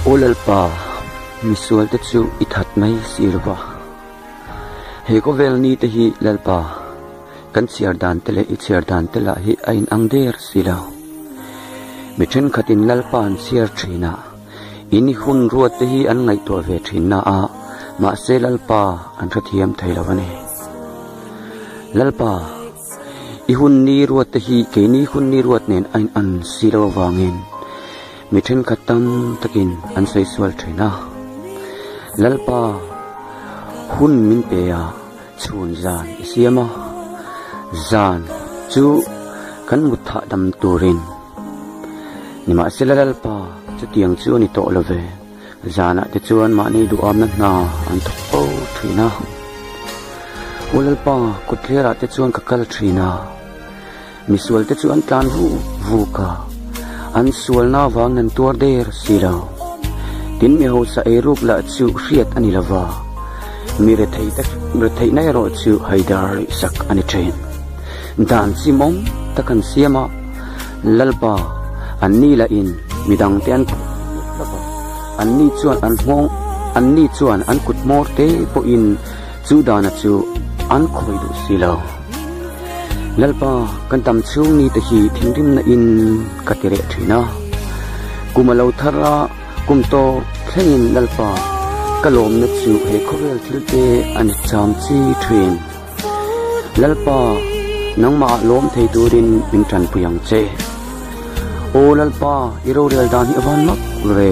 Aw Lalpa, misualte chu i that mai si lo va. He khawvel ni te hi Lalpa, kan chhiar dan te leh i chhiar dan te lah hi a inang der si lo. Mi thenkhatin Lalpa an chhiar thin a, in i hun ruat te hi an ngaihtuah ve thin na a, mahse Lalpa an hrethiam thei lo a ni. Lalpa, i hun ni ruat te hi keini hun ni ruat nen a inan si lo avangin mi thenkhat tam takin an sawi sual thin a. Lalpa, hun min pe a, chhun zan i siam a, zan chu kan mut thah dam turin. Nimahsela Lalpa, chutiang chu a ni tawh lo ve. Zanah te chuan mahni duhamna hna an thawk fo thin a. U Lalpa, kawtthlerah te chuan ka kal thin a. Misual te chu an tlan vuk vuk a, an sualna avangin an tuar der si lo. Tin, mi hausa eiruk lah chu hriat a ni lo va, mi rethei te retheihna erawh chu haidar sak a ni thin. Dan chimawm tak an siam a, Lalpa, anni lahin midangte an kut hlauh a, anni chuan an nghawng, anni chuan an kut hmawr te pawhin chu dana chu an khawih duh si lo. Lalpa, kan dam chhung ni te hi thinrimna in ka ti reh thin a, kum a lo thar a, kum tawp thlengin Lalpa, ka lawmna chu he khawvel thil te a ni cham chi thin. Lalpa, nangmah lawm thei turin min tanpui ang che. Aw Lalpa, i rorel dan hi a van mak ve.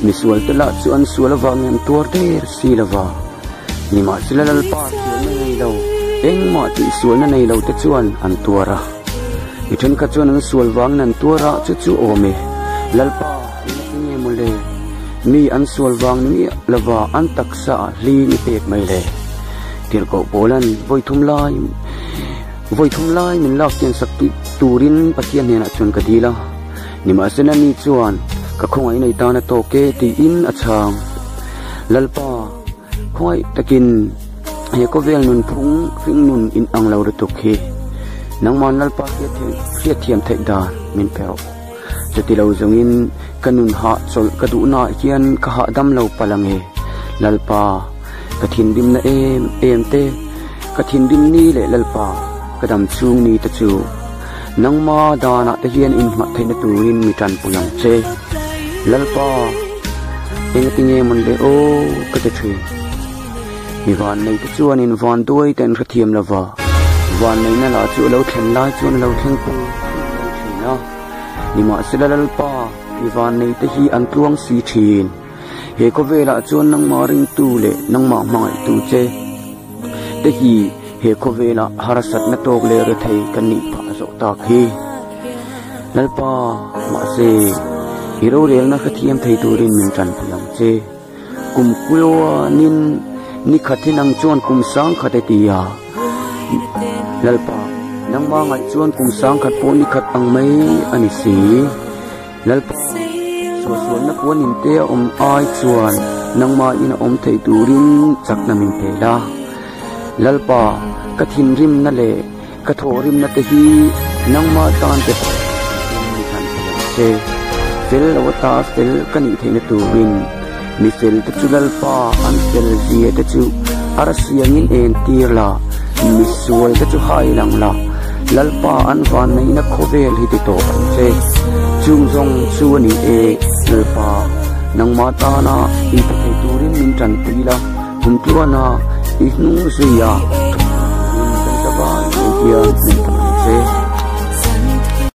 Misual te lah chu an sual avangin an tuar der si lova. Nimahsela Lalpa sualna nei lo, engmah tih sualna nei lo te chuan an tuar a. Mi thenkhat chuan an sual vangin an tuar a, chu chu awm e. Lalpa, engati nge maw le? Mi an sual vang ni miah lova an taksa ah hling i pek mai le. Tirhkoh Paulan vawi thum lai vawi thum lai min lak kian sak turin Pathian hnenah chuan ka dil a, nimahsela ni chuan ka khawngaih nei tan a tawk e tiin a chhang. Lalpa, khawngaih takin he khawvel nunphung hringnun inang lo lutuk hi nangman Lalpa hriatthiam theih dan min pe rawh. Chuti lo zawngin ka nun hah chawlh ka duhnaah hian ka hahdam lo palh ang e. Lalpa, ka thinrimna em em te, ka thinrim ni leh Lalpa, ka dam chhung ni te chu nangma danah te hian inhmah theihna turin mi tanpui ang che. Lalpa, engati nge mawn le aw ka ti thin. Mi vannei te chuanin vanduai te an hrethiam lova, vanneihna lah chu a lo thlen lai chuan a lo thleng pung pung mai thin a. Nimahsela Lalpa, mi vannei te hi an tluang si thin. He khawvelah chuan nangmah ringtu leh nangmah hmangaihtu che te hi he khawvelah harsatna tawk leh rethei kan nih phah zawh tak hi. Lalpa, mahse, i rorelna hrethiam thei turin min tanpui ang che. Kum kuanin ni khat hi nang chuan kum sang khat e ti a. Lalpa, nangma ngaih chuan kum sang khat pawh ni khat ang mai a ni si. Lalpa, suahsualna puanin te a awm ai chuan nangma in a awm theih turin chakna min pe la. Lalpa, ka thinrimna leh ka thawhrimna te hi nangma tan te pawh mi tan pe ang che. Fel lo ata fel ka nih theihna turin mi fel te chu Lalpa an fel zia te chu a rasiangin en tir la, mi sual te chu hai lang la, Lalpa an vanneihna khawvel hi ti tawp ang che. Chung zawng chu a ni e, Lalpa, nangma tana inpe thei turin min tanpui la, Kumtluana i hnung zuia thawk turin kan ta vai mai hian min pui ang che.